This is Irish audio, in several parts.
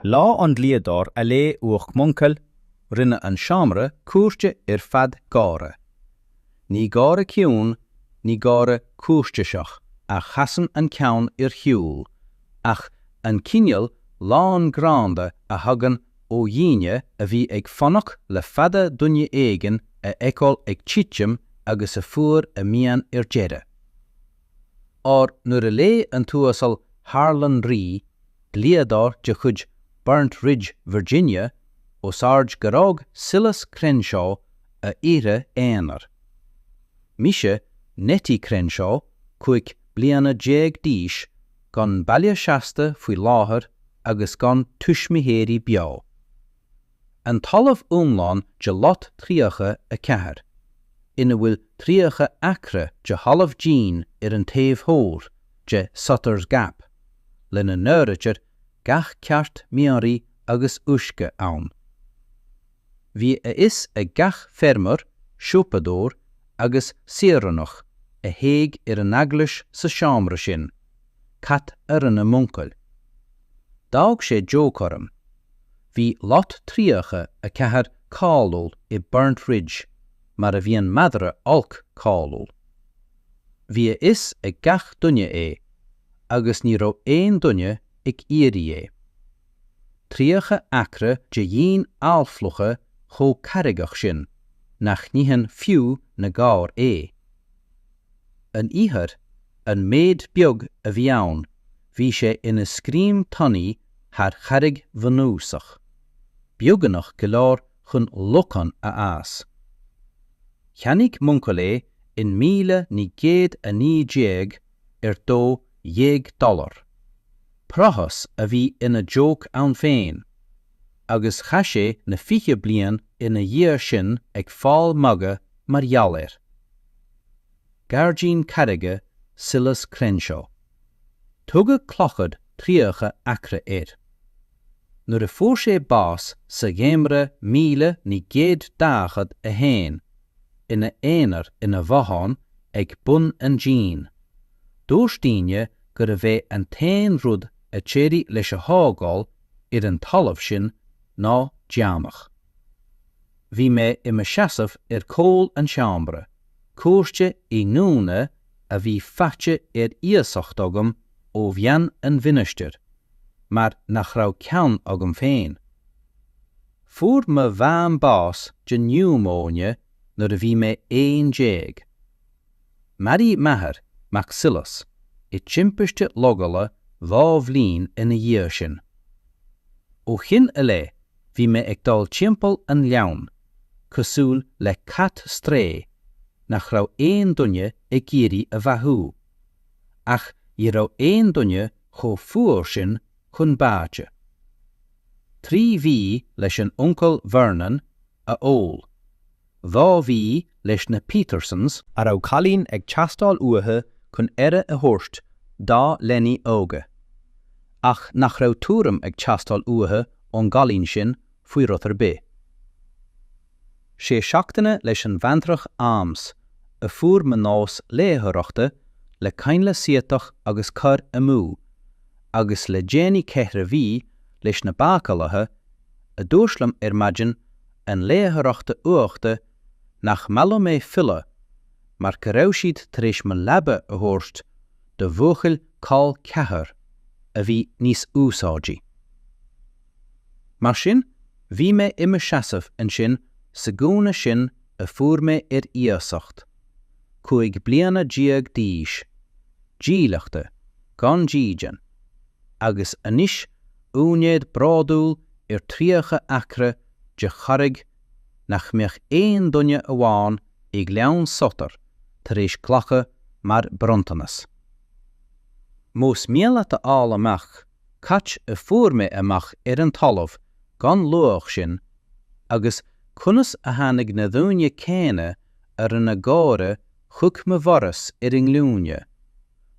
Lá an dlíodóir a léigh uacht m'uncail, rinne an seomra cúirte ar fad gáire. Ní gáire ciúin, ní gáire cúirtéiseach a chasann an ceann ar shiúl, ach an cineál lán gránna a thagann ó dhaoine a bhí ag fanacht le fada duine éigin a fheiceáil ag titim agus a fuair a mian ar deireadh. Óir nuair a léigh an tUasal Harlan Ree, dlíodóir de chuid Burnt Ridge, Virginia, os ard gur fhág Silas Crenshaw a oidhre aonair. Mise, Nettie Crenshaw, 15 bliana d'aois, gan baile seasta faoi láthair agus gan tuismitheoirí beo. An talamh iomlán de Lot 34, ina bhfuil 30 acra de thalamh dín ar an taobh thoir de Sutter's Gap, lena n-áirítear gach ceart mianraí agus uisce ann. Bhí a fhios ag gach feirmeoir, siopadóir agus saoránach a théadh ar an eaglais sa seomra sin, cad a rinne m'uncail. D'fhág sé deoch orm. Bhí Lot 34 cáiliúil i Burnt Ridge mar a bhíonn madra olc cáiliúil. Bhí a fhios ag gach duine é agus ní raibh aon duine ag iarraidh é. 30 acra de dhíon aolchloiche chomh carraigeach sin nach n-itheann fiú na gabhair é. An ithir, an méid beag a bhí ann, bhí sé ina scream tanaí thar charraig bhunúsach, beagnach go leor chun lochán a fhás. Cheannaigh m'uncail é in 1919 ar $12, praghas a bhí ina joke ann féin, agus chaith sé na 20 bliain ina dhiaidh sin ag fáil magadh mar gheall air. Gairdín Carraige Silas Crenshaw. Tugadh clochar 30 acra air. Nuair a fuair sé bás sa gheimhreadh 1941, ina aonar ina bhothán ag bun an dín, dúirt daoine gurbh é an t-aon rud a d'éirigh leis a thógáil ar an talamh sin ná deannach. Bhí mé i mo sheasamh ar chúl an tseomra cúirte i ngúna a bhí faighte ar iasacht agam ó bhean an mhinistir mar nach raibh ceann agam féin. Fuair mo mham bás de niúmóine nuair a bhí mé 11. Maraíodh m'athair, mac Silas, i dtimpiste logála dhá bhliain ina dhiaidh sin. Ó shin i leith bhí mé ag dul timpeall an ghleann, cosúil le cat strae nach raibh aon duine ag iarraidh a bheathú, ach ní raibh aon duine chomh fuar sin chun báite. Trí mhí leis an uncail Vernon a ól. Dhá mhí leis na Petersons, a raibh cailín ag teastáil uathu chun aire a thabhairt dá leanaí óga, ach nach raibh tuairim ag teastáil uathu ón gcailín sin faoi rud ar bith. Sé seachtaine leis an bhaintreach Ames, a fuair mo nós léitheoireachta le coinnle ciotacha agus cur amú, agus le déanaí ceithre mhí leis na bácálaithe, a dúirt liom ar maidin an léitheoireachta uachta nach maith liom é filleadh mar go raibh siad tar éis mo leaba a thabhairt do bhuachaill col ceathar a bhí níos úsáidí. Mar sin, bhí mé i mo seasamh ansin sa gúna sin a fuair mé ar iasacht, 15 bliana d'aois, dílleachta, gan dídean, agus anois úinéir bródúil ar 30 acra de charraig nach mbeadh aon duine amháin i nGleann Sutter tar éis glacadh mar bronntanas. Más mian leat a fháil amach cad a fuair mé amach ar an talamh gan luach sin agus conas a tháinig na daoine céanna a rinne gáire chuig mo dhoras ar a nglúine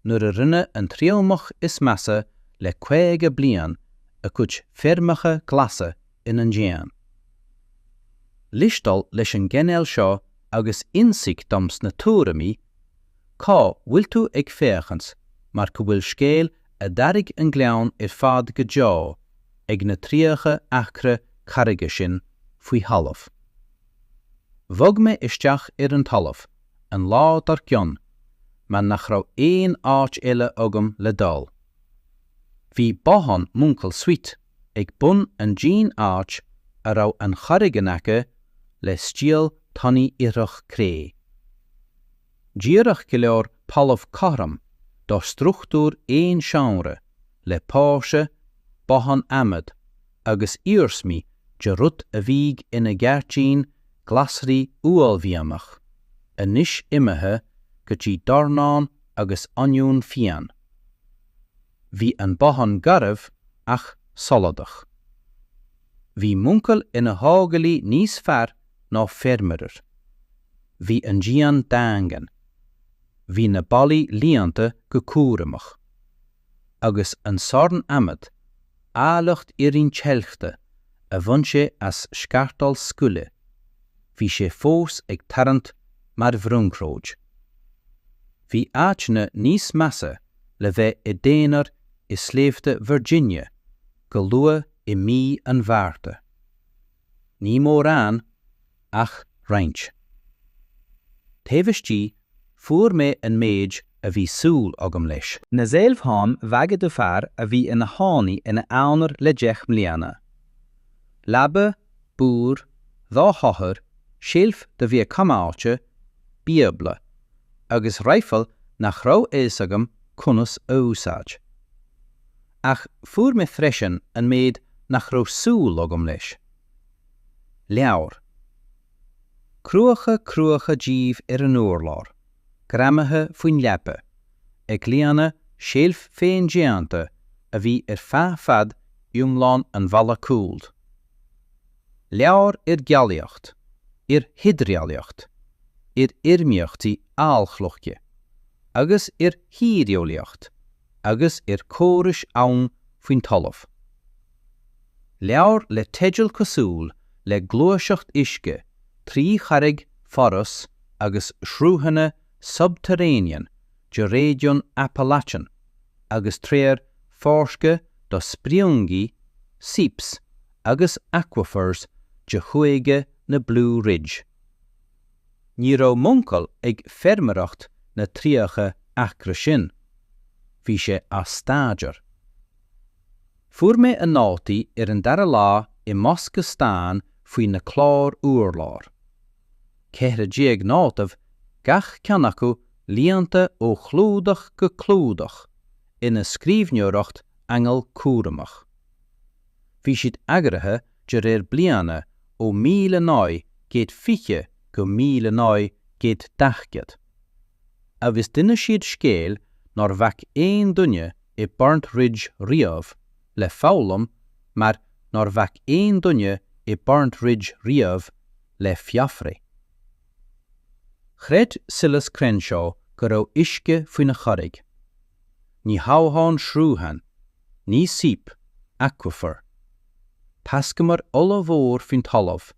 nuair a rinne an triomach is measa le 50 bliain a gcuid feirmeacha glasa ina ndíon. Liostáil leis an gcainéal seo agus ionsaigh dom sna tuairimí, cá bhfuil tú ag féachaint mar go bhfuil scéal a d'athraigh an gleann ar fad go deo ag na 30 acra carraige sin faoi thalamh. Bhog mé isteach ar an talamh an lá dár gcionn mar nach raibh aon áit eile agam le dul. Bhí bothán m'uncail suite ag bun an dín áit a raibh an charraig in aice le stiall tanaí ithreach cré. Díreach go leor talamh cothrom do struchtúr aon seomra le póirse, bothán adhmaid agus iarsmaí de rud a bhíodh ina ghairdín glasraí uaillmhianach, anois imithe go dtí dornán agus oinniún fiáin. Bhí an bothán garbh ach soladach. Bhí m'uncail ina thógálaí níos fearr ná feirmeoir. Bhí an díon daingean. Bhí na ballaí líonta go cúramach. Agus an sorn adhmaid, áilleacht iarainn teilgte a bhain sé as scartáil scoile, bhí sé fós ag tarraingt mar bhrionglóid. Bhí áiteanna níos measa le bheith i d'aonar i sléibhte Virginia go luath i mí an Mhárta. Ní mórán, ach roinnt. Taobh istigh, fuair mé an méid a bhí súil agam leis. Na seilfeáin bheaga do fear a bhí ina chónaí ina aonar le 10 mbliana. Leaba, búr, dhá chathaoir, seilf do bhia coimeáilte, bíobla, agus raidhfil nach raibh a fhios agam conas a úsáid. Ach fuair mé freisin an méid nach raibh súil agam leis. Leabhair. Cruacha cruacha díobh ar an urlár, greamaithe faoin leaba, ag líonadh seilf féin-déanta a bhí ar feadh fad iomlán an bhalla cúil. Leabhair ar gheolaíocht, ar hidreolaíocht, ar fhoirmíochtaí aolchloiche, agus ar thíreolaíocht agus ar chórais abhann faoin talamh. Leabhair le teidil cosúil le Gluaiseacht Uisce trí Charraig Forus agus Sruthanna Subterranean de Réigiún Appalachian agus Treoir Fuirce do Spriongaí, Seeps agus Aquifers de Chúige na Blue Ridge. Ní raibh m'uncail ag feirmeoireacht na 30 acra sin. Bhí sé á staidéar. Fuair mé a nótaí ar an dara lá i mbosca stáin faoi na cláir urláir. 14 nóta gach ceann acu líonta ó chlúdach go clúdach ina scríbhneoireacht aingeal cúramach. Bhí siad eagraithe de réir bliana ó 1920 go 1940. Agus d'inis siad scéal nár bhac aon duine i Burnt Ridge riamh le foghlaim mar nár bhac aon duine i Burnt Ridge riamh le fiafraí. Chreid Silas Crenshaw go raibh uisce faoina charraig. Ní hamháin sruthán, ní seep, aquifer. Taiscumar ollmhór faoin talamh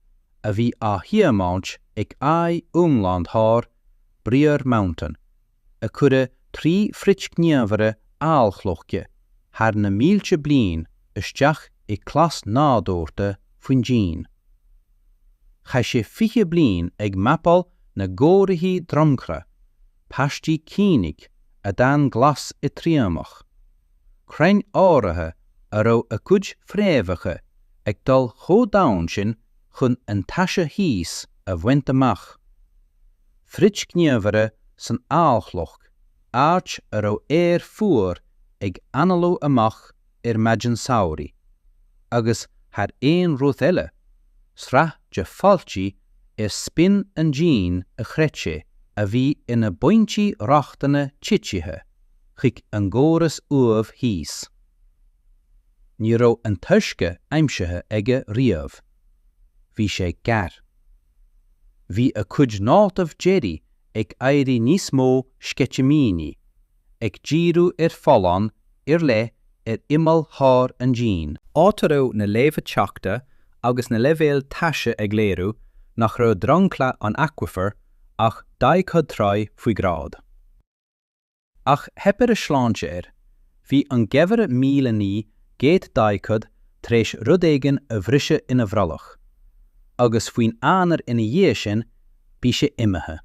a bhí á thiomáint ag aghaidh iomlán thoir Briar Mountain, a cuireadh trí frithghníomhaire aolchloiche thar na mílte bliain isteach i gclais nádúrtha faoin díon. Chaith sé 20 bliain ag mapáil na gcomharthaí dromchla, paistí caonaigh a d'fhan glas i dtriomach, crainn áirithe a raibh a gcuid fréamhacha ag dul chomh domhain sin chun an taise thíos a bhaint amach, frithghníomhaire san aolchloch áit a raibh aer fuar ag análú amach ar maidin samhraidh, agus thar aon rud eile, sraith de pholltaí ar spíon an dín a chreid sé a bhí ina bpointí rochtana titithe chuig an gcóras uaimh thíos. Ní raibh an t-uisce aimsithe aige riamh. Bhí sé gar. Bhí a chuid nótaí deiridh ag éirí níos mó sceitimíní, ag díriú ar phollán ar leith ar imeall thoir an dín. Áit a raibh na léamha teochta agus na leibhéil taise ag léiriú nach raibh dromchla an aquifer ach 40 troigh faoi ghrád. Ach theip ar a shláinte air, bhí an geimhreadh 1940. tar éis rud éigin a bhriseadh ina bhrollach, agus faoin Eanáir ina dhiaidh sin, bhí sé imithe.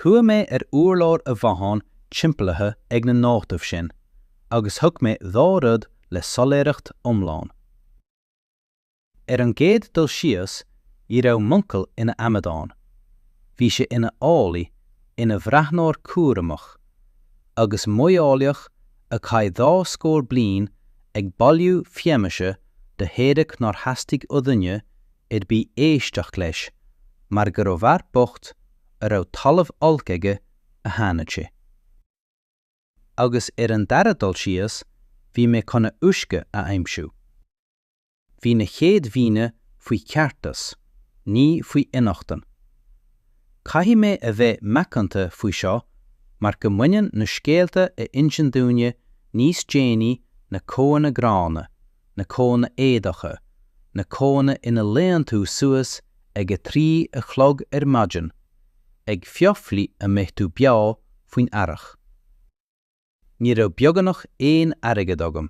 Shuigh mé ar urlár a bhotháin timpeallaithe ag na nótaibh sin agus thug mé dhá rud le soiléireacht iomlán. Ar an gcéad dul síos, ní raibh m'uncail ina amadán. Bhí sé ina eolaí, ina bhreathnóir cúramach, agus modheolaíoch a chaith dhá scór bliain ag bailiú fianaise do theoiric nár theastaigh ó dhuine ar bith éisteacht leis mar gur ó bhfear bocht a raibh talamh olc aige a tháinig sé. Agus ar an dara dul síos, bhí mé chun a uisce a aimsiú. Bhí na chéad mhíonna faoi cheartas, ní faoi fhionnachtain. Caithfidh mé a bheith macánta faoi seo mar go mbaineann na scéalta a insíonn daoine níos déanaí na comhanna gránna, na comhanna éadacha, na comhanna ina luíonn tú suas ag a 3 a chlog ar maidin, ag fiafraí an mbeidh tú beo faoin earrach. Ní raibh beagnach aon airgead agam,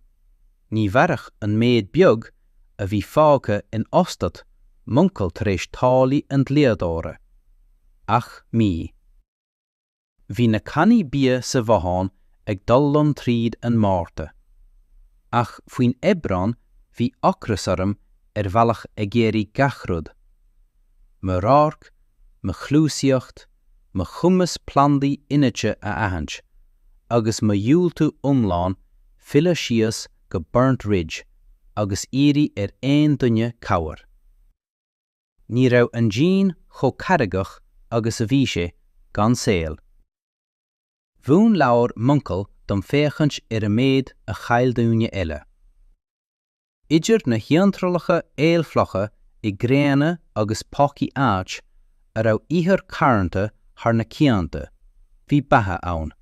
ní mhairfeadh an méid beag a bhí fágtha in eastát m'uncail tar éis táillí an dlíodóra, ach mí. Bhí na cannaí bia sa bhothán ag dul liom tríd an Márta. Ach faoin Aibreán bhí ocras orm ar bhealach ag iarraidh gach rud. Mo radharc, mo chluasaíocht, mo chumas plandaí inite a aithint, agus mo dhiúltú iomlán filleadh síos go Burnt Ridge agus iarraidh ar aon duine cabhair. Ní raibh an díon chomh carraigeach agus a bhí sé, gan sail. Mhúin leabhar m'uncail dom féachaint ar an méid a chaill daoine eile. Idir na hiontrálacha aolchloiche i gcréanna agus pócaí áit a raibh ithir carntha thar na cianta, bhí beatha ann.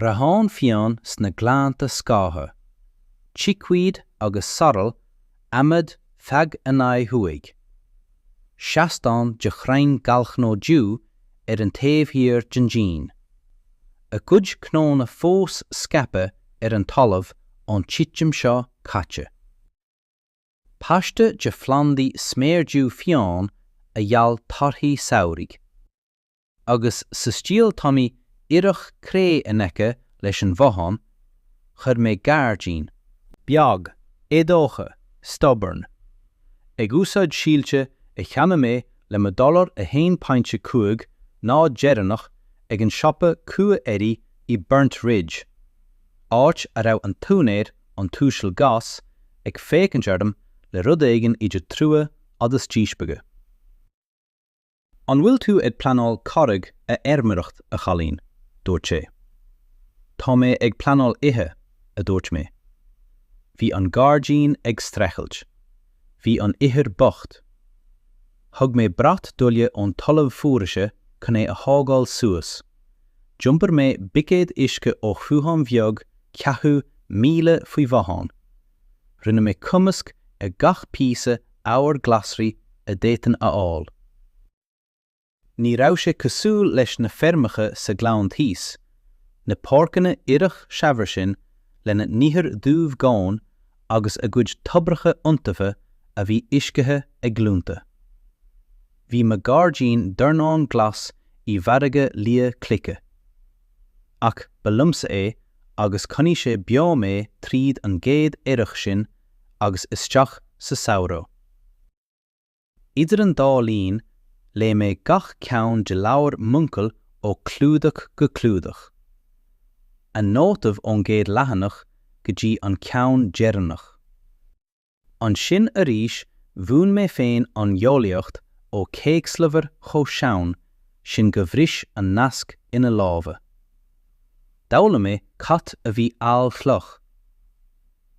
Rathán fiáin sna gleannta scátha, chickweed agus sorrel adhmaid feadh an aghaidh thuaidh. Seastán de chrainn gallchnó dubh ar an taobh thiar den díon. A gcuid cnónna fós scaipthe ar an talamh ón titim seo caite. Paiste de phlandaí sméardubh fiáin a gheall torthaí samhraidh. Agus sa stiall tanaí ithreach cré in aice leis an bhothán, chuir mé gairdín. Beag, éadóchasach, stubborn. Ag úsáid síolta a cheannaigh mé le mo dollar 1.50 deireanach ag an siopa cumha-earraí i Burnt Ridge, áit a raibh an t-úinéir, an tUasal Goss, ag féachaint orm le rud éigin idir trua agus díspeagadh. An bhfuil tú ag pleanáil carraig a fheirmeoireacht, a chailín? dúirt sé. Tá mé ag pleanáil ithe, a dúirt mé. Bhí an gairdín ag streachailt. Bhí an ithir bocht. Thug mé brat duille ón talamh foraoise chun é a thógáil suas. D'iompair mé buicéad uisce ó shruthán bheag ceathrú míle faoi bhothán. Rinne mé cumasc ar gach píosa ábhar glasraí a d'fhéadfainn a fháil. Ní raibh sé cosúil leis na feirmeacha sa ghleann thíos, na páirceanna ithreach saibhir sin lena n-ithir dhubh dhomhain agus a gcuid toibreacha iontaofa a bhí uiscithe ag glúnta. Bhí mo ghairdín dornán glas i bhfarraige liath cloiche. Ach ba liomsa é agus choinnigh sé beo mé tríd an gcéad earrach sin agus isteach sa samhradh. Idir an dá linn, léigh mé gach ceann de leabhair m'uncail ó chlúdach go clúdach. An nótaibh ón gcéad leathanach go dtí an ceann deireanach. Ansin arís mhúin mé féin an gheolaíocht ó théacsleabhar chomh sean sin gur bhris an nasc ina lámha. D'fhoghlaim mé cad a bhí aolchloch.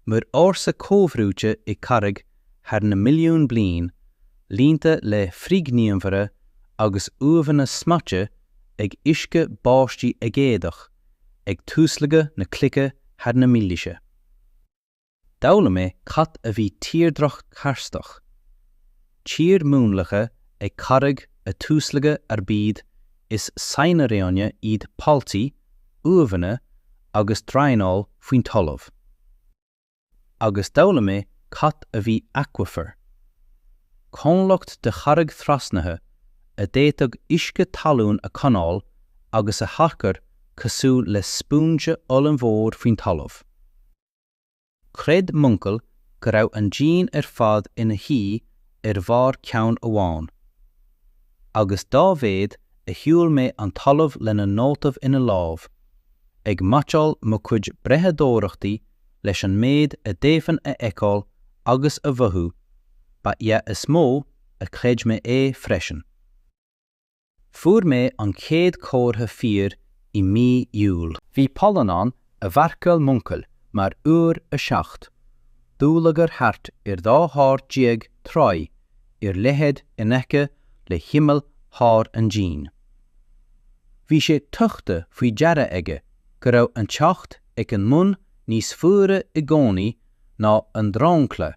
Muir ársa comhbhrúite i gcarraig thar na milliúin bliain, líonta le frithghníomhaire agus uaimheanna smeaite ag uisce báistí aigéadach ag tuaslagadh na cloiche thar na mílaoise. D'fhoghlaim mé cad a bhí tírdhreach carstach. Tír múnlaithe ag carraig a tuaslagadh arb iad is sainairéine iad polltaí, uaimheanna agus draenáil faoin talamh. Agus d'fhoghlaim mé cad a bhí aquifer. Comhlacht de charraig thrasnaithe a d'fhéadfadh uisce talún a choinneáil agus a tharchur cosúil le spúinse ollmhór faoin talamh. Chreid m'uncail go raibh an díon ar fad ina shuí ar bharr ceann amháin. Agus dá mhéad a shiúil mé an talamh lena nótaibh ina lámh, ag meaitseáil mo chuid brathadóireachtaí leis an méid a d'fhéadfainn a fheiceáil agus a mhothú, ba ea is mó a chreid mé é freisin. Fuair mé an chéad chomhartha fíor i mí Iúil. Bhí pollán ann a mharcáil m'uncail mar uair a 7, dúlagar thart ar 12 throigh ar leithead in aice le himeall thoir an dín. Bhí sé tugtha faoi deara aige go raibh an teocht ag an mbun níos fuaire i gcónaí ná an dromchla,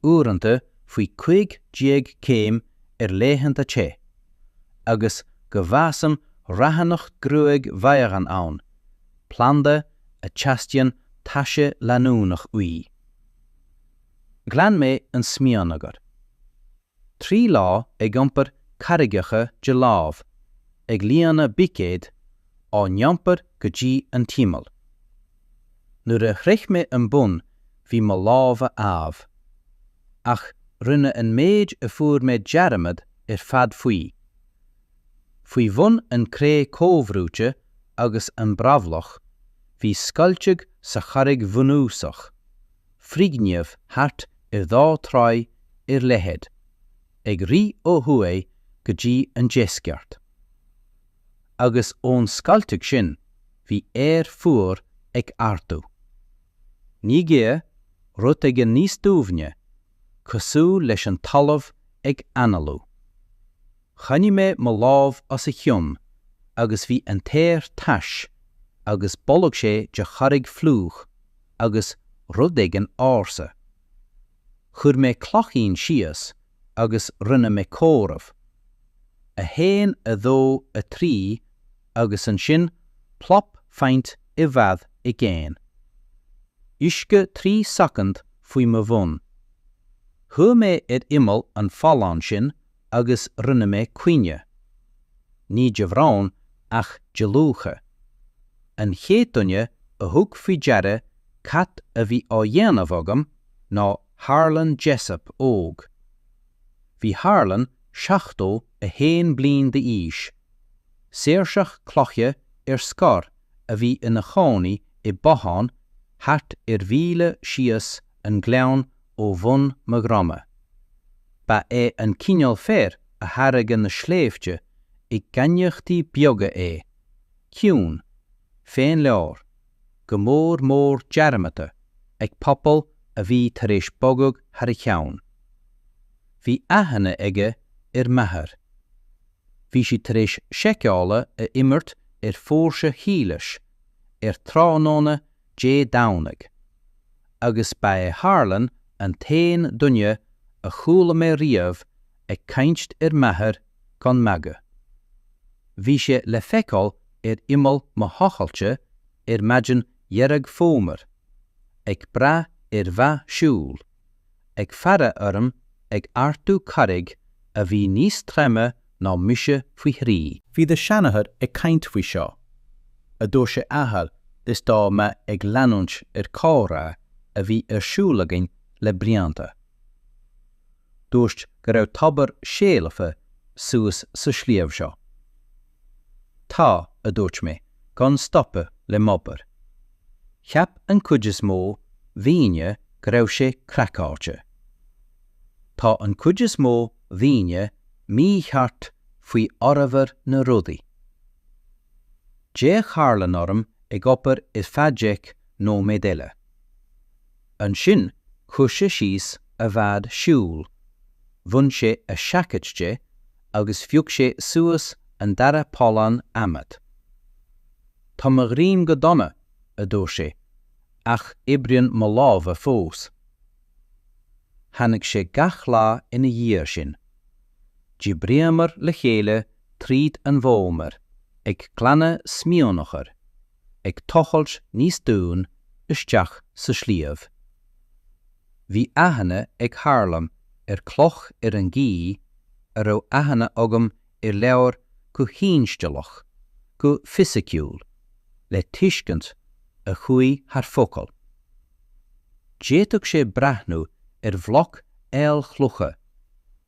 uaireanta faoi 15 céim ar laethanta te, agus go bhfásann raithineach gruaig mheadhon ann, planda a dteastaíonn taise leanúnach uaidh. Ghlan mé an smionagar. 3 lá ag iompar carraigeacha de láimh, ag líonadh buicéad, á n-iompar go dtí an t-imeall. Nuair a shroich mé an bun bhí mo lámha amh. Ach rinne an méid a fuair mé dearmad ar fad faoi. Faoi bhun an cré comhbhrúite agus an bhrabhlach, bhí scoilteadh sa charraig bhunúsach, foirgneamh thart ar dhá throigh ar leithead, ag rith ó thuaidh go dtí an deisceart. Agus ón scoilteadh sin bhí aer fuar ag ardú. Ní gaoth, rud éigin níos doimhne, cosúil leis an talamh ag análú. Choinnigh mé mo lámh os a chionn agus bhí an t-aer tais agus bholaigh sé de charraig fhliuch agus rud éigin ársa. Chuir mé cloichín síos agus rinne mé comhaireamh. 1, 2, 3 agus ansin plop faint i bhfad i gcéin. Uisce 3 soicind faoi mo bhun. Shuigh mé ar imeall an pholláin sin agus rinne mé caoineadh. Ní de bhrón ach de lúcháir. An chéad duine a thug faoi deara cad a bhí á dhéanamh agam ná Harlan Jessup óg. Bhí Harlan 71 bliain d'aois, saoirseach cloiche ar scor a bhí ina chónaí i bbothán thart ar mhíle síos an gleann ó bhun mo dhroma. Ba é an cineál fir a thairgeann na sléibhte i gcainníochtaí beaga é, ciúin, féinleor, go mór mór dearmadta ag pobal a bhí tar éis bogadh thar a cheann. Bhí aithne aige ar m'athair. Bhí siad tar éis seiceála a imirt ar phóirse Shílis ar tráthnóna Dé Domhnaigh, agus ba é Harlan an t-aon duine a chuala mé riamh ag caint ar m'athair gan magadh. Bhí sé le feiceáil ar imeall mo thochailte ar maidin Dheireadh Fómhair, ag brath ar mhaith siúil, ag faire orm ag ardú carraig a bhí níos troime ná mise faoi thrí. Bhí do sheanathair ag caint faoi seo, a dúirt sé amhail is dá mba ag leanúint ar chomhrá a bhí ar siúl againn le blianta. Dúirt go raibh tobar seilfe suas sa sliabh seo. Tá, a dúirt mé, gan stopadh le m'obair. Cheap an chuid is mó daoine go raibh sé craiceáilte. Tá an chuid is mó daoine mícheart faoi fhormhór na rudaí. D'fhéach Harlan orm ag obair ar feadh 10 nóiméad eile. Ansin chuir sé síos a bhád siúil, bhain sé a sheaicéad de agus phioc sé suas an dara pollán adhmaid. Tá mo dhroim go dona, a dúirt sé, ach oibríonn mo lámha fós. Tháinig sé gach lá ina dhiaidh sin. D'oibríomar le chéile tríd an bhfómhar, ag glanadh smionagar, ag tochailt níos doimhne isteach sa sliabh. Bhí aithne ag Harlan ar chloch ar an gcaoi a raibh aithne agam ar leabhar go hinsteallach, go fisiciúil, le tuiscint a chuaigh thar focail. D'fhéadfadh sé breathnú ar bhloc aolchloiche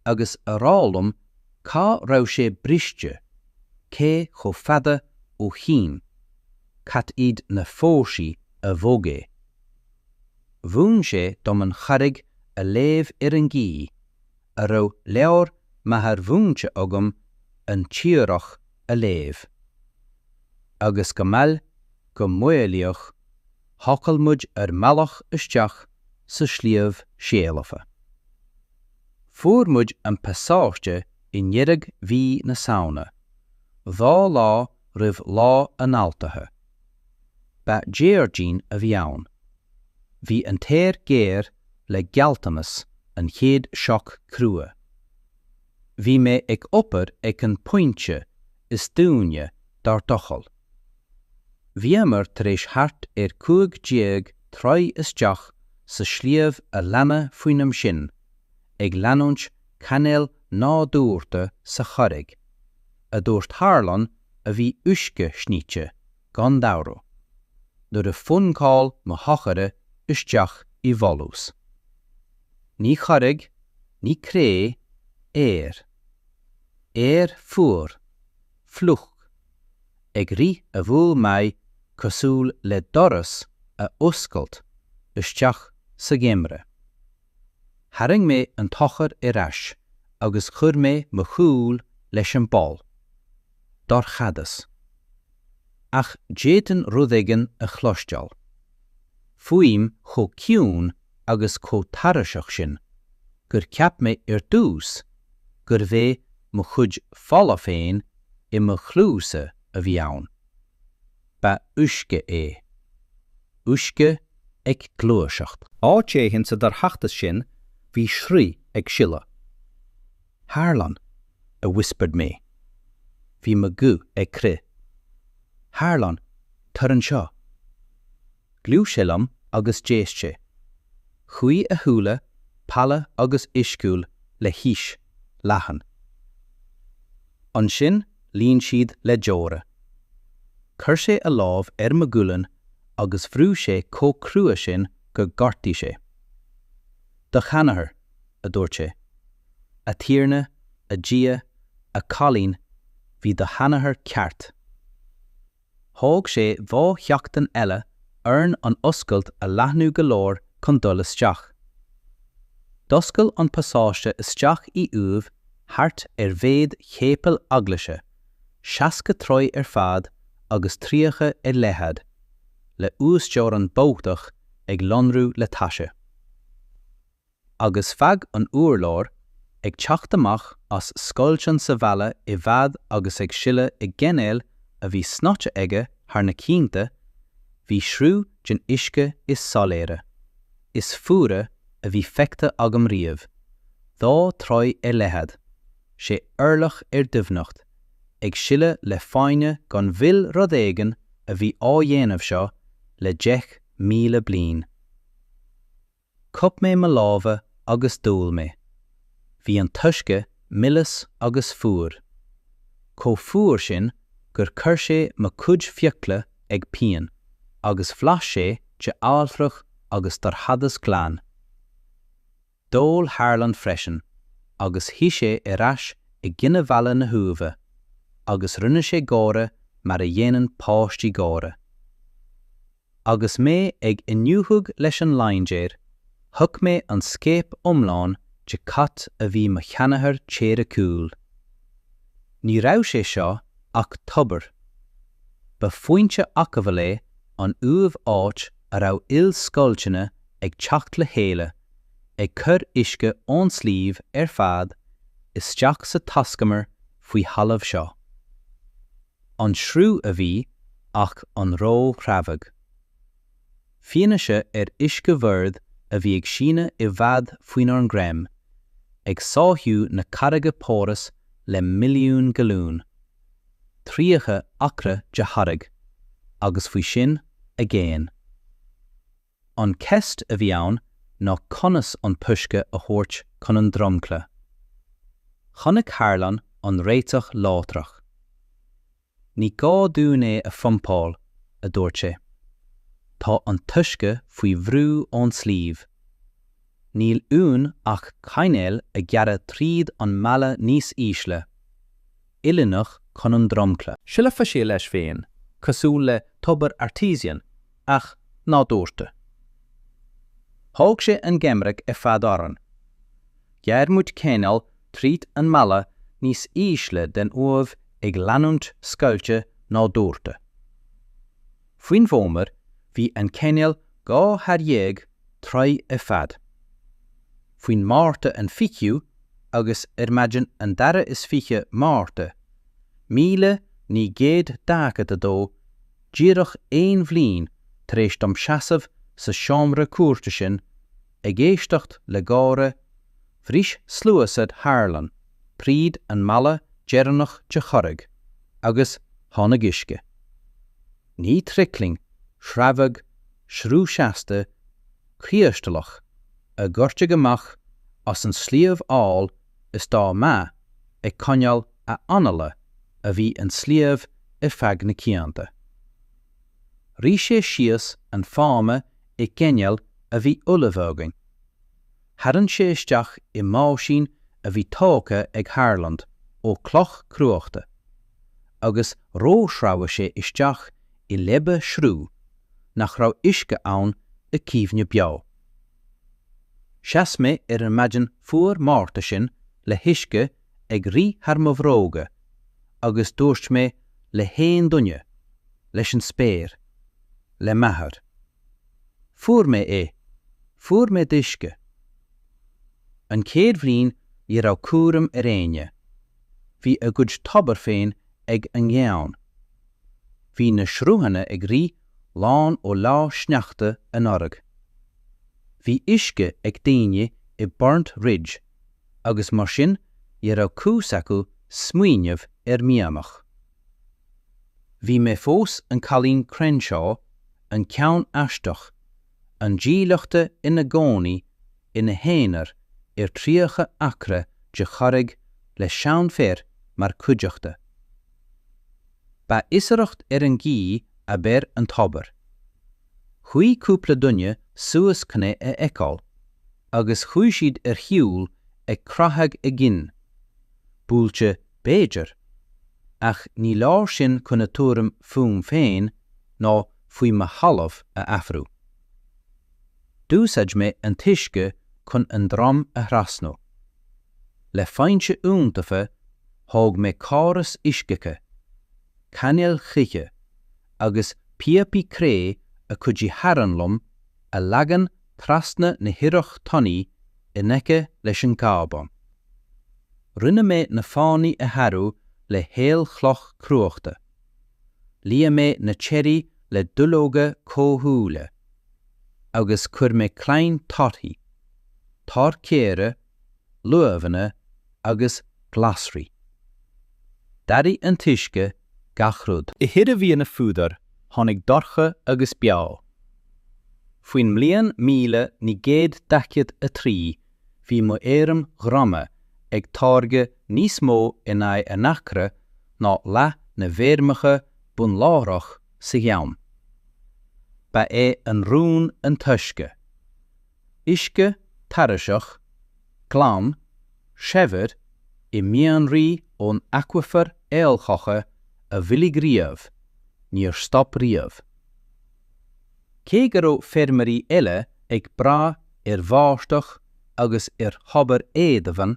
agus a rá liom cá raibh sé briste, cé chomh fada ó shin, cad iad na fórsaí a bhog é. Mhúin sé dom an charraig a léamh ar an gcaoi a raibh leabhar m'athar mhúinte agam an tírdhreach a léamh. Agus go mall, go maolaíoch, thochail muid ár mbealach isteach sa sliabh seilfe. Fuair muid an pasáiste i ndeireadh mhí na Samhna, dhá lá roimh Lá an Altaithe. Ba Déardaoin a bhí ann. Bhí an t-aer géar le gealltanas an chéad sioc crua. Bhí mé ag obair ag an bpointe is doimhne dár dtochailt. Bhíomar tar éis thart ar 15 troigh isteach sa sliabh a leanadh faoin am sin, ag leanúint cainéal nádúrtha sa charraig, a dúirt Harlan a bhí uisce-shnoite, gan dabhradh, nuair a phuncáil mo thochaire isteach i bhfolús. Ní charraig, ní cré, aer. Aer fuar, fliuch, ag rith a bhuail mé cosúil le doras a oscailt isteach sa gheimhreadh. Tharraing mé an tochar ar ais agus chuir mé mo chúl leis an bpoll. Dorchadas. Ach d'fhéadfainn rud éigin a chloisteáil. Fuaim chomh ciúin agus chomh tairiseach sin gur cheap mé ar dtús gurbh é mo chuid fola féin i mo chluasa a bhí ann. Ba uisce é. Uisce ag gluaiseacht. Áit éigin sa dorchadas sin bhí sruth ag sileadh. Harlan, a whispered mé. Bhí mo ghuth ag crith. Harlan, tar anseo. Ghluais sé liom agus d'éist sé. Chuaigh a shúile, palla agus uisciúil le haois, leathan. Ansin líon siad le deora. Chuir sé a lámh ar mo ghualainn agus bhrúigh sé chomh crua sin gur ghortaigh sé. Do sheanathair, a dúirt sé. A Thiarna, a Dhia, a chailín, bhí do sheanathair ceart. Thóg sé dhá sheachtain eile orainn an oscailt a leathnú go leor chun dul isteach. D'oscail an pasáiste isteach i uaimh thart ar mhéid shéipéal eaglaise, 60 troigh ar fad agus 30 ar leithead, le uasteorainn babhtach ag lonrú le taise. Agus feadh an urláir, ag teacht amach as scoilteanna sa bhalla i bhfad agus ag sileadh i gcainéil a bhí snoite aige thar na cianta, bhí sruth den uisce is soiléire, is fuaire a bhí feicthe agam riamh, dhá throigh ar leithead, sé orlach ar doimhneacht, ag sileadh le foighne gan mhoill rud éigin a bhí á dhéanamh seo le 10,000 bliain. Cup mé mo lámha agus d'ól mé. Bhí an t-uisce milis agus fuar. Chomh fuar sin gur chuir sé mo chuid fiacla ag pian agus bhlas sé de ailtreach agus dorchadas glan. D'ól Harlan freisin agus shuigh sé ar ais i gcoinne bhalla na huaimhe agus rinne sé gáire mar a dhéanann páistí gáire. Agus mé ag iniúchadh leis an laindéar, thug mé an scéip iomlán de cad a bhí mo sheanathair teoiriciúil. Ní raibh sé seo ach tobar. Ba phointe acomhail é an uaimh áit a raibh ilscoilteanna ag teacht le chéile, ag cur uisce ón sliabh ar fad isteach sa taiscumar faoi thalamh seo. An sruth a bhí ach an ró-shreabhadh. Fianaise ar uiscebhord a bhí ag síneadh i bhfad faoinár ngreim, ag sáithiú na carraige porous le milliún galún, 30 acra de charraig, agus faoi sin, aigéan. An cheist a bhí ann ná conas an t-uisce a thabhairt chun an dromchla. Chonaic Harlon an réiteach láithreach. Ní gá dúinn é a phumpáil, a dúirt sé. Tá an t-uisce faoi bhrú ón sliabh. Níl uainn ach cainéal a ghearradh tríd an mballa níos ísle, oiriúnach chun an dromchla. Shílfeadh sé leis féin, cosúil le tobar artesian, ach nádúrtha. Thóg sé an geimhreadh ar fad orainn. Ghearr muid cainéal tríd an mballa níos ísle den uaimh ag leanúint scoilte nádúrtha. Faoin bhfómhar bhí an cainéal 12 throigh ar fad. Faoin Márta an 20ú agus ar maidin an 22ú Márta, 1942, díreach aon bhliain tar éis dom seasamh sa seomra cúirte sin ag éisteacht le gáire, bhris sluasaid Harlon tríd an mballa deireanach de charraig agus tháinig uisce. Ní trickling, sreabhadh, sruth seasta, criostalach, a dhoirteadh amach as an sliabh amhail is dá mba ag coinneáil a anála a bhí an sliabh ar feadh na cianta. Rith sé síos an fáma i gcainéal a bhí ullamh againn. Tharraing sé isteach i mbáisín a bhí tógtha ag Harland ó chloch cruachta, agus róshreabhadh sé isteach i leaba sruth nach raibh uisce ann i gcuimhne beo. Sheas mé ar an maidin fuar Márta sin le huisce ag rith thar mo bhróga agus dúirt mé le haon duine, leis an spéir, le m'athair. Fuair mé é! Fuair mé d'uisce! An chéad bhliain ní raibh cúram ar éinne. Bhí a gcuid tobar féin ag an ngleann. Bhí na sruthanna ag rith lán ó lá sneachta anuraidh. Bhí uisce ag daoine i Burnt Ridge agus mar sin ní raibh cúis acu smaoineamh ar mhianach. Bhí mé fós an cailín Crenshaw, an ceann aisteach, an dílleachta ina gcónaí ina haonar ar 30 acra de charraig le seanfhear mar chuideachta. Ba fhiosracht ar an ghaoth ab fhearr an tobar. Chuaigh cúpla duine suas chun é a fheiceáil agus chuaigh siad ar shiúl ag croitheadh a gcinn, buailte b'fhéidir, ach ní leor sin chun a tuairim fúm féin ná faoi mo thalamh a athrú. D'úsáid mé an t-uisce chun an drom a thrasnú. Le foinse iontaofa, thóg mé córas uisceacha, cainéil chloiche agus píopaí cré a chuidigh Harlon liom a leagan trasna na hithreach tanaí in aice leis an gcábán. Rinne mé na fánaí a shárú le haolchloch chruachta. Líon mé na tearaí le duilleoga comhdhúile. Agus chuir mé crainn torthaí, tor caora, luibheanna agus glasraí. D'athraigh an t-uisce gach rud. I ndeireadh mhí an fhuadair tháinig dorcha agus beo. Faoin mbliain 1943 bhí mo fheirm dhroma ag táirgeadh níos mó in aghaidh an acra ná leath na bhfeirmeacha bunláithreach sa Gheann. Ba é an rún an t-uisce. Uisce tairiseach, glan, saibhir, i mianraí ón aquifer aolchloiche a mhoilligh riamh, níor stop riamh. Cé go raibh feirmeoirí eile ag brath ar bháisteach agus ar thobar éadomhain,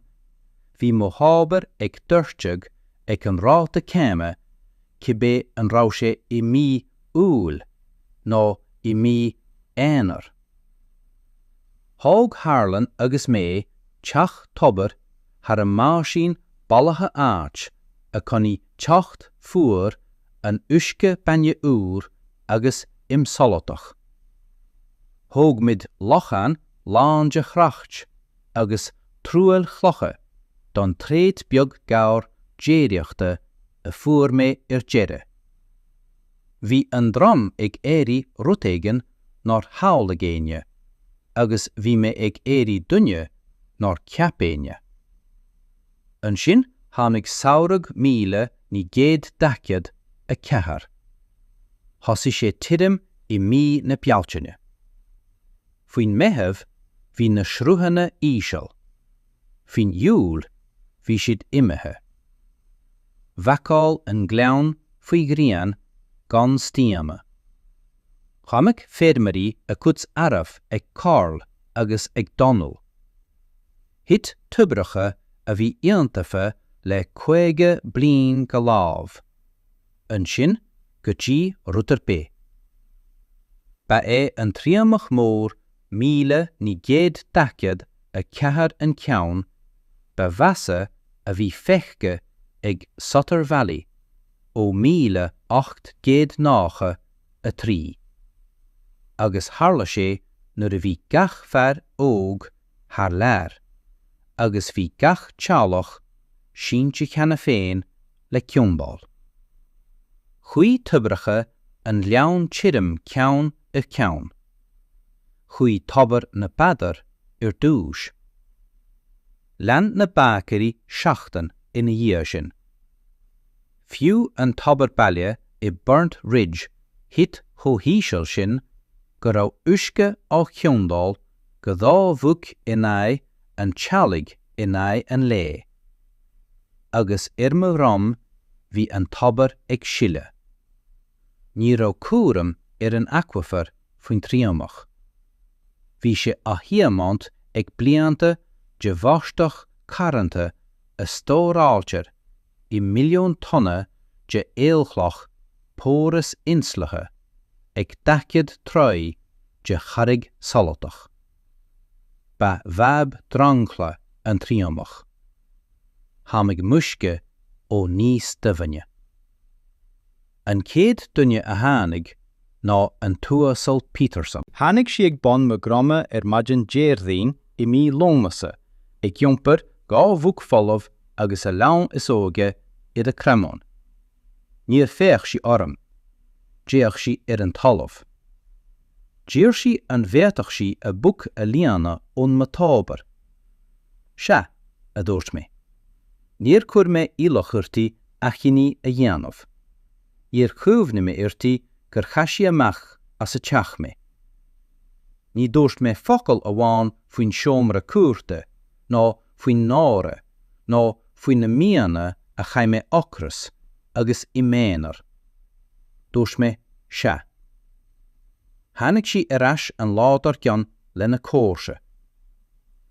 bhí mo thobar ag doirteadh ag an ráta céanna cibé an raibh sé i mí Iúil nó i mí Eanáir. Thóg Harlon agus mé teach tobair thar an mbáisín bailithe áit a choinnigh teocht fuar an uisce bainne úr agus imsholadach. Thóg muid lochán lán de thrácht agus truaillchlocha don tréad beag gabhar déiríochta a fuair mé ar deireadh. Bhí an drom ag éirí rud éigin nár shamhlaigh éinne. Agus bhí mé ag éirí duine nár cheap éinne. Ansin tháinig samhradh 1944. Thosaigh sé tirim i mí na Bealtaine. Faoin Meitheamh bhí na sruthanna íseal. Faoin Iúil bhí siad imithe. Bhacáil an gleann faoi ghrian gan staonadh. Chonaic feirmeoirí a gcuid arbh ag Carl agus ag donnú. Thit toibreacha a bhí iontaofa le 50 bliain go leamh. Ansin go dtí rud ar bith. Ba é an triomach mór 1944 an ceann ba mheasa a bhí feicthe ag Sutter Valley ó 1893, agus tharla sé nuair a bhí gach fear óg thar lear agus bhí gach teaghlach sínte cheana féin le ciondáil. Chuaigh toibreacha an ghleann tirim ceann ar cheann. Chuaigh tobar na bPeadar ar dtús. Lean na báicéirí seachtain ina dhiaidh sin. Fiú an tobar baile i Burnt Ridge thit chomh híseal sin go raibh uisce á chiondáil go dhá mhuc in aghaidh an teallaigh in aghaidh an lae. Agus ar mo dhroim bhí an tobar ag sileadh. Ní raibh cúram ar an aquifer faoin triomach. Bhí sé á thiomáint ag blianta de bháisteach caranta a stóráiltear i milliún tonna de aolchloch porous inslithe ag 40 troigh de charraig soladach. Ba fhadhb dromchla an triomach. Tháinig m'uisce ó níos doimhne. An chéad duine a tháinig ná an tUasal Peterson. Tháinig sí ag bun mo dhroma ar maidin Déardaoin i mí Lúnasa ag iompar dhá mhuc folamh agus a leanbh is óige ar a cromán. Níor féach sí orm. D'fhéach sí ar an talamh. D'iarr sí an bhféadfadh sí a mhuc a líonadh ón mo thobar. Sea, a dúirt mé. Níor chuir mé iallach uirthi achainí a dhéanamh. Níor chuimhnigh mé uirthi gur chaith sí amach as a teach mé. Ní dúirt mé focal amháin faoin seomra cúirte, ná faoin náire, ná faoi na míonna a chaith mé ocras agus i m'aonar. Dúirt mé, sea. Tháinig sí ar ais an lá dár gcionn lena comharsa.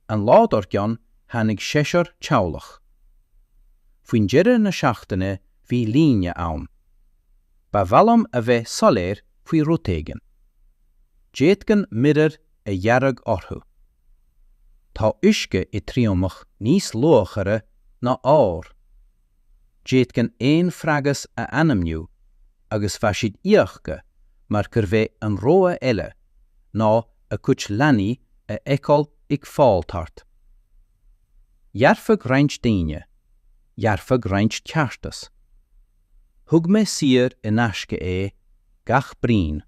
An lá dár gcionn tháinig seisear teaghlach. Faoin deireadh na seachtaine bhí líne ann. Ba mhaith liom a bheith soiléir faoi rud éigin. D'fhéadfainn muirear a ghearradh orthu. Tá uisce i dtriomach níos luachmhaire ná ór. D'fhéadfainn aon phraghas a ainmniú agus bheadh siad íoctha mar gurbh é an rogha eile ná a gcuid leanaí a fheiceáil ag fáil tart. Ghearrfadh roinnt daoine, ghearrfadh roinnt ceartas. Thug mé saor in aisce é, gach braon.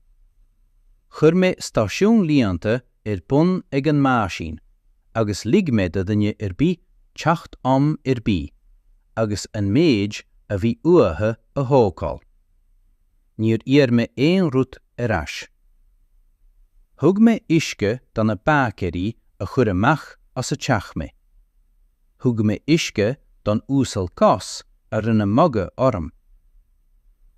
Chuir mé stáisiún líonta ar bun ag an meaisín agus lig mé do dhuine ar bith teacht am ar bith agus an méid a bhí uathu a thógáil. Níor iarr mé aon rud ar ais. Thug mé uisce do na báicéirí a chuir amach as a teach mé. Thug mé uisce don Uasal Goss a rinne magadh orm.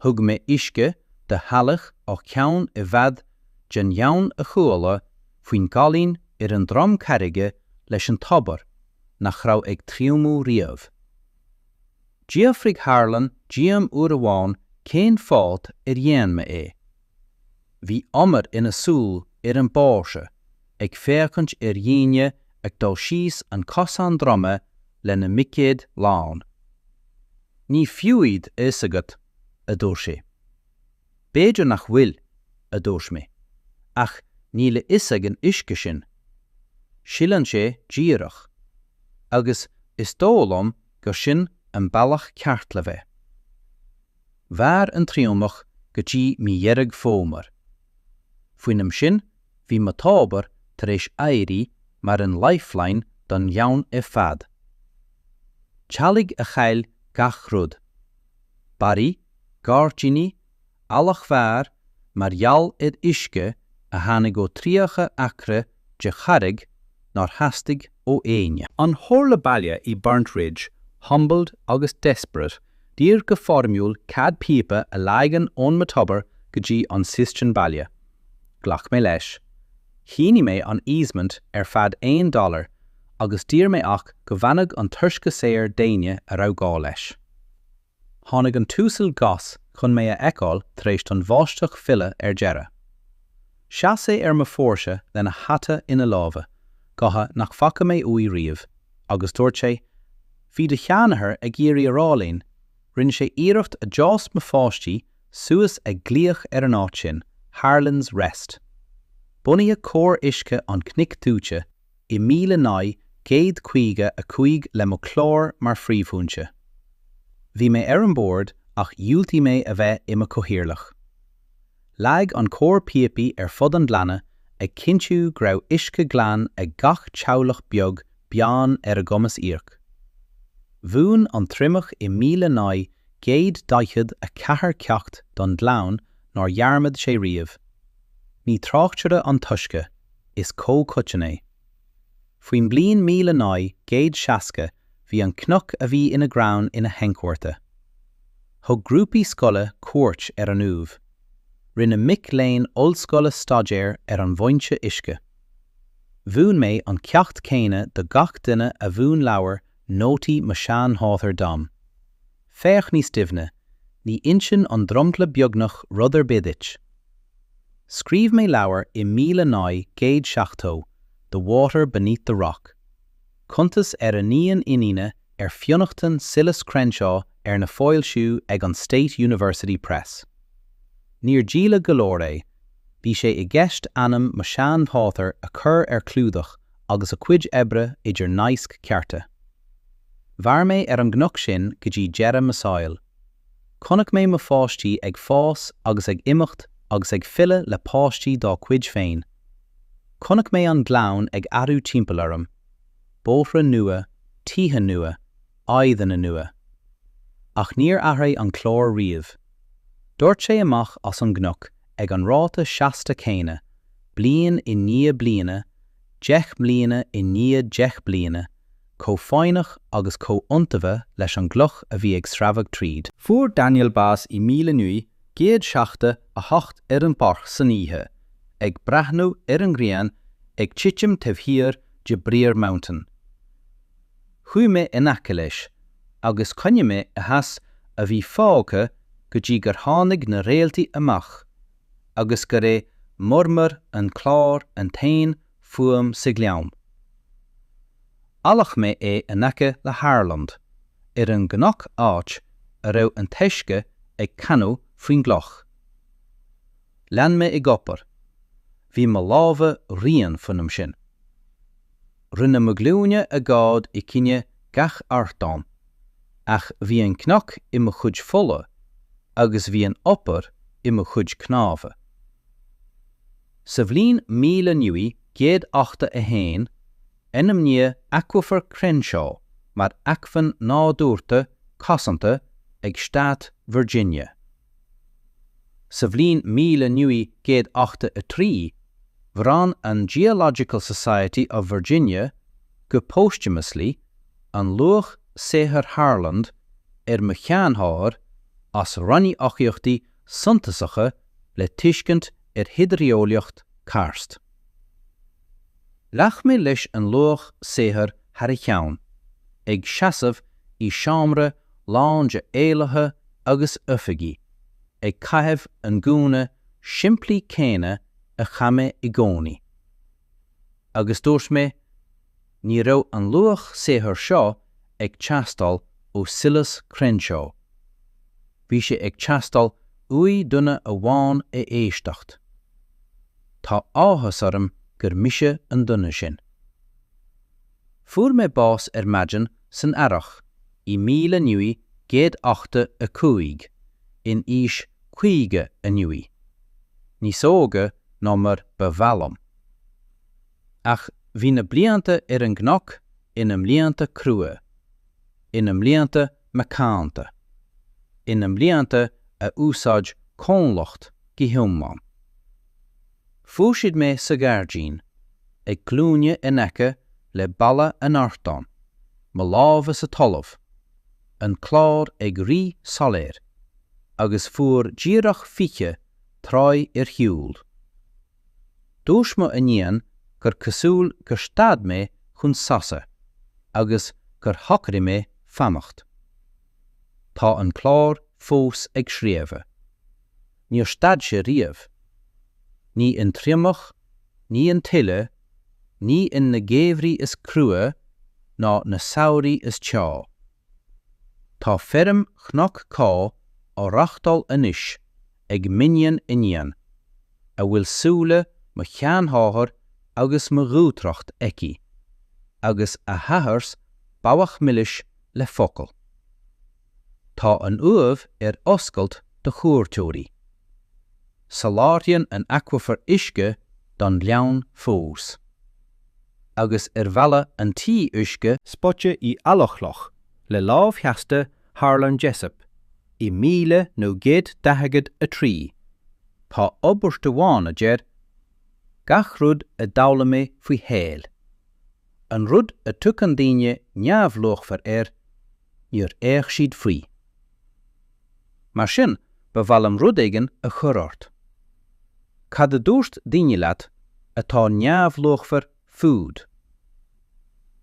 Thug mé uisce do theaghlach ó cheann i bhfad den ghleann a chuala faoin gcailín ar an droim carraige leis an tobar nach raibh ag triomú riamh. D'fhiafraigh Harlan díom uair amháin cén fáth ar dhéan mé é. Bhí umar ina súil ar an bpóirse ag féachaint ar dhaoine ag dul síos an cosán droma lena mbuicéid lán. Ní fiú iad a fhios agat, a dúirt sé. B'fhéidir nach bhfuil, a dúirt mé, ach níl a fhios ag an uisce sin. Sileann sé díreach. Agus is dóigh liom gur sin an bealach ceart le bheith. Mhair an triomach go dtí mí Dheireadh Fómhair. Faoin am sin bhí mo thobar tar éis éirí mar an lifeline don ghleann ar fad. Teaghlaigh a chaill gach rud. Barraí, gairdíní, eallach mhór mar gheall ar uisce a tháinig ó 30 acra de charraig nár theastaigh ó éinne. An Chomhairle Baile i Burnt Ridge, humbled agus desperate, d'iarr go foirmiúil cead píopa a leagan ón mo tobar go dtí an cistern baile. Ghlac mé leis. Shínigh mé an easement ar feadh aon dollar agus d'iarr mé ach go bhfanfadh an t-uisce saor d'éinne a raibh gá leis. Tháinig an tUasal Goss chun mé a fheiceáil tar éis don bháisteach filleadh ar deireadh. Sheas sé ar mo phóirse lena hata ina lámha, gotha nach bhfaca mé uaidh riamh, agus dúirt sé, Bhí do sheanathair ag iarraidh a rá linn, rinne sé iarracht a d'fhás mo pháistí suas ag glaoch ar an áit sin, Harland's Rest. Bunaíodh Comhar Uisce an Chnoic Dúite i 1955 le mo chlár mar phríomhfhoinse. Bhí mé ar an bord ach dhiúltaigh mé a bheith i mo chathaoirleach. Leag an Comhar píopaí ar fud an ghleanna ag cinntiú go raibh uisce glan ag gach teaghlach beag beann ar a gcumas íoc. Mhúin an triomach i 1944 ceacht don ghleann nár dhearmad sé riamh. Ní tráchtearra an t-uisce, is comhchoiteann é. Faoin mbliain 1960 bhí an cnoc a bhí ina ghleann ina shainchomhartha. Thug grúpaí scoile cuairt ar an uaimh. Rinne mic léinn ollscoile staidéar ar an bhfoinse uisce. Mhúin mé an ceacht céanna do gach duine a mhúin leabhar nótaí mo sheanmháthar dom. Féach níos doimhne, ní inseann an dromchla beagnach rud ar bith duit. Scríobh mé leabhar i 1970, The Water Beneath the Rock, cuntas ar iníon iníne ar fionnachtain Silas Crenshaw arna foilsiú ag an State University Press. Níor díoladh go leor é, bhí sé i gceist ainm mo sheanmháthar a chur ar chlúdach agus a cuid oibre idir naisc chearta. Mhair mé ar an gcnoc sin go dtí deireadh mo saoil. Chonaic mé mo pháistí ag fás agus ag imeacht agus ag filleadh le páistí dá gcuid féin. Chonaic mé an gleann ag athrú timpeall orm. Bóithre nua, tithe nua, aghaidheanna nua. Ach níor athraigh an clár riamh. Dhoirt sé amach as an gcnoc ag an ráta seasta céanna, bliain i ndiaidh bliana, 10 mbliana i ndiaidh 10 bliana, chomh foighneach agus chomh iontaofa leis an gcloch a bhí ag sreabhadh tríd. Fuair Daniel bás i 1978 ar an bpáirc san oíche, ag breathnú ar an ghrian ag titim taobh thiar de Brier Mountain. Chuaigh mé in aice leis agus choinnigh mé a sheas a bhí fágtha go dtí gur tháinig na réaltaí amach agus gur é murmur an chláir an t-aon fuaim sa ghleann. Adhlacadh mé é in aice le Harland, ar an gcnoc áit a raibh an t-uisce ag canadh faoin gcloch. Lean mé ag obair. Bhí mo lámha righin faoin am sin. Rinne mo ghlúine a gcád i gcoinne gach ardáin, ach bhí an cnoc i mo chuid fola agus bhí an obair i mo chuid cnámha. Sa bhliain 1981, ainmníodh Aquifer Crenshaw mar acmhainn nádúrtha cosanta ag Stát Virginia. Sa bhliain 1983, bhronn an Geological Society of Virginia, go posthumously, an luach saothair Harland ar mo sheanmháthair as ranníocaíochtaí suntasacha le tuiscint ar hidreolaíocht carst. Ghlac mé leis an luach saothair thar a cheann, ag seasamh i seomra lán de eolaithe agus oifigigh, ag caitheamh an gúna simplí céanna a chaith mé i gcónaí. Agus dúirt mé, ní raibh an luach saothair seo ag teastáil ó Silas Crenshaw. Bhí sé ag teastáil uaidh duine amháin a éisteacht. Tá áthas orm gur mise an duine sin. Fuair mé bás ar maidin san earrach i 1985 in aois 59, níos óige ná mar ba mhaith liom. Ach bhí na blianta ar an gcnoc ina mblianta crua, ina mblianta macánta, ina mblianta a úsáid comhlacht go hiomlán. Fuair siad mé sa ghairdín, ag glúine in aice le balla an ardáin, mo lámha sa talamh, an clár ag rith soiléir, agus fuair díreach 20 troigh ar shiúl. Dúirt mo iníon gur cosúil gur stad mé chun sosa agus gur shocraigh mé fanacht. Tá an clár fós ag sreabhadh. Níor stad sé riamh. Ní in triomach, ní in tuile, ní in na geimhrí is crua ná na samhraí is teo. Tá feirm Chnoc Có á reáchtáil anois ag m'iníon iníon, a bhfuil súile mo sheanmháthar agus mo dhúthracht aici, agus a thabharfas babhadh milis le focal. Tá an uaimh ar oscailt do chuairteoirí. Soláthraíonn an aquifer uisce don ghleann fós. Agus ar bhalla an tí uisce, spoite i aluchloch le lámh sheasta Harlan Jessup i 1943, tá abairt amháin a deir gach rud a d'fhoghlaim mé faoi shaol. An rud a dtugann daoine neamhluachmhar air, níor fhéach siad faoi. Mar sin, ba mhaith liom rud éigin a chur ort. Cad a dúirt daoine leat atá neamhluachmhar fút?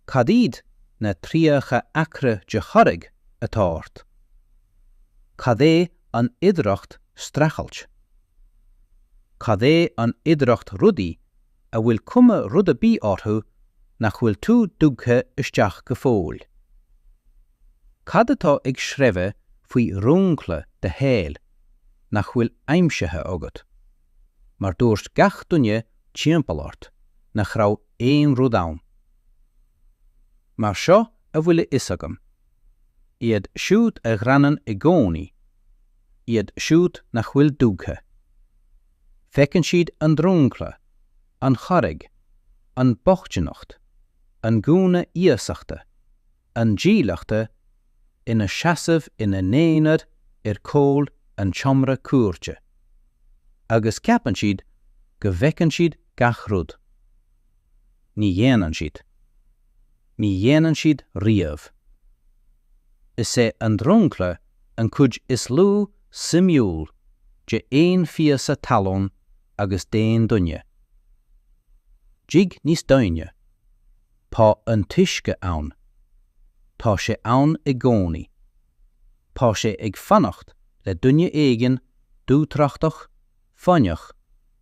Cad iad na 30 acra de charraig atá ort? Cad é an oidhreacht streachailt? Cad é an oidhreacht rudaí a bhfuil cuma rud ar bith orthu nach bhfuil tú dugtha isteach go fóill? Cad atá ag sreabhadh faoi dhromchla do shaoil nach bhfuil aimsithe agat, mar dúirt gach duine timpeall ort nach raibh aon rud ann? Mar seo a bhfuil a fhios agam, iad siúd a ghreanann i gcónaí, iad siúd nach bhfuil dugtha. Feiceann siad an dromchla, an charraig, an bochtaineacht, an gúna iasachta, an dílleachta ina seasamh ina n-aonar ar chúl an tseomra cúirte, agus ceapann siad go bhfeiceann siad gach rud. Ní dhéanann siad. Ní dhéanann siad riamh. Is é an dromchla an chuid is lú suimiúil de aon phíosa talún agus d'aon duine. Dig níos doimhne. Tá an t-uisce ann. Tá sé ann i gcónaí. Tá sé ag fanacht le duine éigin dúthrachtach, foighneach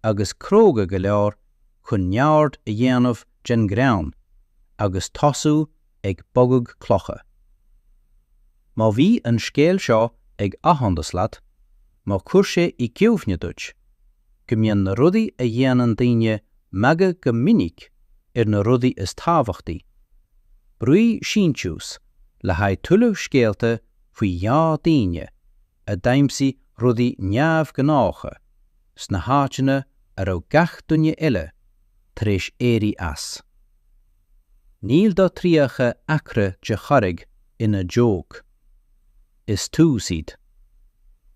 agus cróga go leor chun neamhaird a dhéanamh den ghreann agus tosú ag bogadh clocha. Má bhí an scéal seo ag athshondas leat, má chuir sé i gcuimhne duit, go mbíonn na rudaí a dhéanann daoine magadh go minic ar na rudaí is tábhachtaí. Brúigh síntiús le haghaidh tuilleadh scéalta faoi ghnáthdaoine a d'aimsigh rudaí neamhghnácha sna háiteanna a raibh gach duine eile tar éis éirí as. Níl do 30 acra de charraig ina joke. Is tús iad.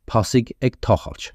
Tosaigh ag tochailt.